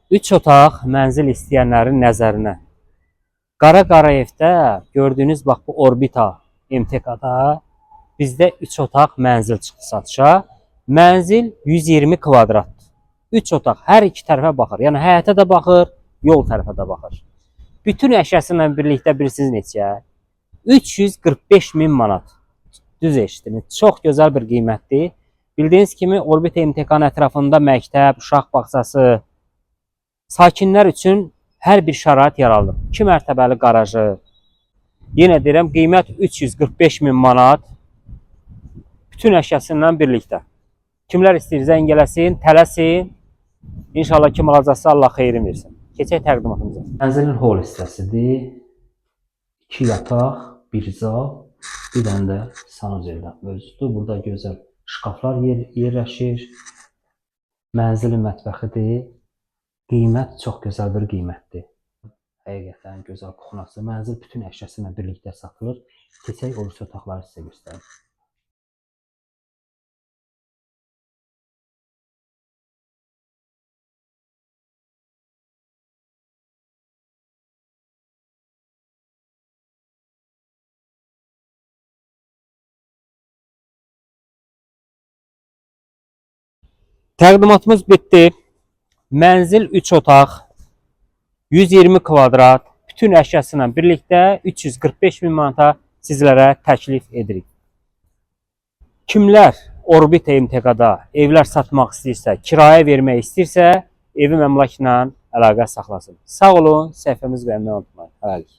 3 otaq mənzil istəyənlərin nəzərinə. Qara Qarayevdə gördüyünüz bax bu Orbita MTK-da bizdə 3 otaq mənzil çıxdı satışa. Mənzil 120 kvadratdır. 3 otaq hər iki tərəfə baxır. Yəni həyətə də baxır, yol tərəfə də baxır. Bütün əşyası ilə birlikdə bilirsiniz neçə? 345 min manat. Düz eşitdiniz. Çox gözəl bir qiymətdir. Bildiyiniz kimi Orbita MTK-nın ətrafında məktəb, uşaq bağçası, sakinlər üçün hər bir şərait yaradılıb. 2 mərtəbəli qarajı. Yenə deyirəm, qiymət 345 min manat. Bütün əşyası ilə birlikdə. Kimlər istəyir zəng eləsin, tələsin. İnşallah kim alacaqsa Allah xeyrin versin. Keçək təqdimatımıza. Mənzilin hol hissəsidir. 2 yataq, bir zal, bir dənə də sanuzeldə mövcuddur. Burada gözəl şkaflar yerləşir. Mənzilin mətbəxidir. Qiymət çox gözəl bir qiymətdir. Həqiqətən gözəl kuxunası. Mənzil bütün əşyası ilə birlikdə satılır. Keçək o birisi otaqları sizə göstərim. Təqdimatımız bitdi. Mənzil 3 otaq, 120 kvadrat, bütün əşyası ilə birlikdə 345 min manata sizlərə təklif edirik. Kimlər Orbita MTK-da evlər satmaq istəyirsə, kirayə vermək istəyirsə, Evim Əmlakla əlaqə saxlasın. Sağ olun, səhifəmizi bəyənməyi unutmayın. Hələlik.